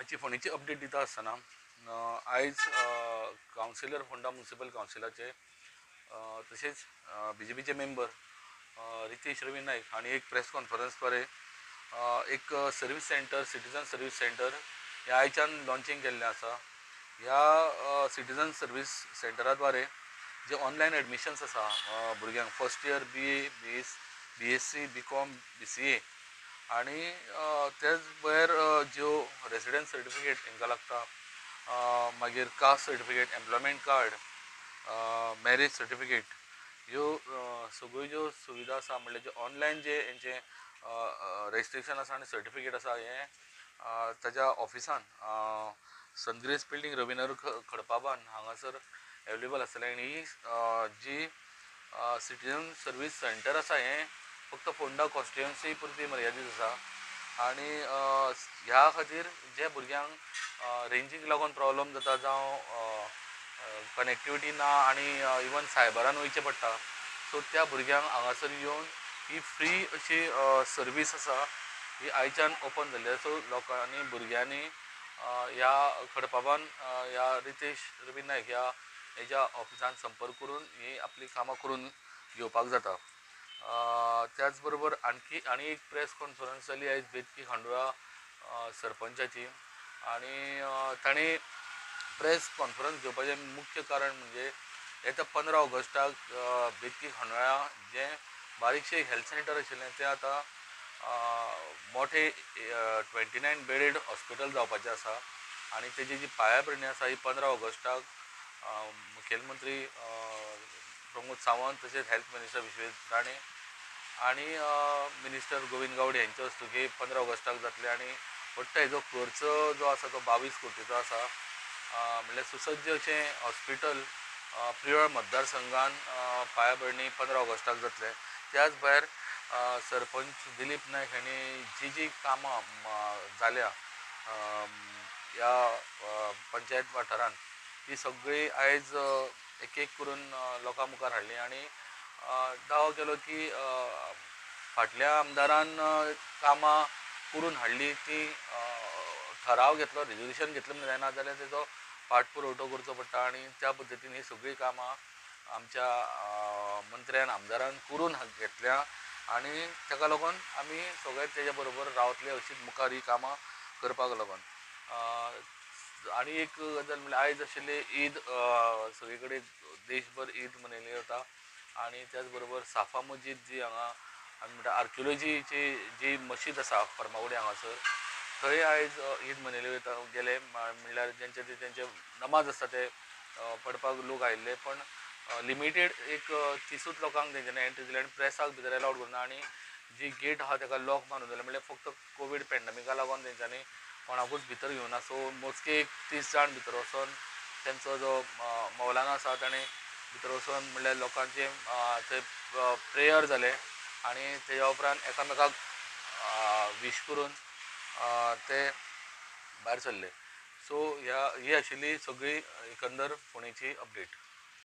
आजची फोंडेची अपडेट दिता आसतना आयज कावन्सिलर फोंडा म्युनिसिपल कावन्सिलाचे तशेंच बीजेपीचे मेंबर रितेश रवी नायक हांणी एक प्रेस कॉन्फरन्सद्वारे एक service centre, citizen service centre हे आयच्यान लॉन्चिंग केल्लें आसा. ह्या सिटीजन सर्वीस सेंटराद्वारे जे ऑनलायन एडमिशन्स आसा भुरग्यांक first year BA, BSc, BCom, BCA आनी त्याच भायर ज्यो रेसिडन्स सर्टिफिकेट हांकां लागता, मागीर caste certificate, employment card, marriage certificate, ह्यो सगळ्यो ज्यो सुविधा आसा, म्हणल्यार जे ऑनलायन जे हेंचें रजिस्ट्रेशन आसा आनी सर्टिफिकेट आसा हें ताज्या ऑफिसान सनग्रेस बिल्डींग रविनगर खडपाबान हांगासर एवेलेबल आसतलें. आनी ही जी सिटीजन सर्वीस सेंटर आसा हें फक्त फोंडा कॉन्स्टिट्युएन्सी पुरती मर्यादीत आसा आनी ह्या खातीर जे भुरग्यांक रेंजीक लागून प्रॉब्लम जाता जावं कनेक्टिविटी ना आनी इवन सायबरान वयचें पडटा, सो त्या भुरग्यांक हांगासर येवन ही फ्री अशी सर्वीस आसा ही आयच्यान ओपन जाल्ली आसा. सो लोकांनी भुरग्यांनी ह्या खडपाबान ह्या रितेश रवी नायक ह्या हेज्या ऑफिसान संपर्क करून ही आपली कामां करून घेवपाक जाता. त्याच बरोबर आणखी आनी एक प्रेस कॉन्फरन्स जाली आयज बेतकी खांडोळा सरपंचाची आनी तांणी प्रेस कॉन्फरन्स घेवपाचें मुख्य कारण म्हणजे येता 15 ऑगस्टाक बेतकी खांडोळा जें बारीकशें हेल्थ सेंटर आशिल्लें तें आतां मोठें 29 बेडेड हॉस्पिटल जावपाचें आसा आनी तेजी जी पायाभरणी आसा ही 15 ऑगस्टाक मुखेलमंत्री प्रमोद सावंत तशेंच हेल्थ मिनिस्टर विश्वेश राणे आनी मिनिस्टर गोविंद गावडे हांचे हस्तुकी 15 ऑगस्टाक जातले. आनी वट्ट हेजो खर्च जो आसा तो 22 कोटीचो आसा. म्हणल्यार सुसज्ज अशें हॉस्पिटल प्रियोळ मतदारसंघान पायाभरणी 15 ऑगस्टाक जातले. त्याच भायर सरपंच दिलीप नायक हांणी जी जी कामां जाल्या ह्या पंचायत वाठारान ती सगळी आयज एक एक करून लोकां मुखार हाडली आनी दावो केलो की फाटल्या आमदारान कामां करून हाडली ती ठराव घेतलो, रेजोल्युशन घेतलें म्हणून जायना जाल्यार तेजो पाठपुरवठो करचो पडटा आनी त्या पद्दतीन ही सगळीं कामां आमच्या मंत्र्यान आमदारान करून घेतल्या आनी ताका लागून आमी सगळे तेज्या बरोबर रावतले अशीच मुखार ही कामां करपाक लागून. आनी एक गजाल म्हणल्यार आयज आशिल्ली ईद, सगळे कडेन देशभर ईद मनयली वता आनी त्याच बरोबर साफा मस्जीद जी हांगा आमी म्हणटा आर्किओलॉजीची जी मशीद आसा फर्मागुडी हांगासर थंय आयज ईद मनयली वता. गेले म्हणल्यार जेंचे तेंचे नमाज आसता ते पडपाक लोक आयिल्ले, पण लिमिटेड एक 30 लोकांक तेंच्यांनी एंट्री दिली आनी प्रेसाक भितर एलावड करूना आनी जी गेट आहा तेका लॉक मारून दिलें, म्हणल्यार फक्त कोवीड पेंडमिका लागून तेंच्यांनी कोणाकूच भितर घेवना. सो मोजके एक 30 जाण भितर वचोन तेंचो जो मौलाना आसा ताणें भितर वचोन म्हणल्यार लोकांचे थंय प्रेयर जालें आनी तेज्या उपरांत एकामेकाक वीश करून ते भायर सरले. सो ही आशिल्ली सगळी एकंदर फोंडेची अपडेट.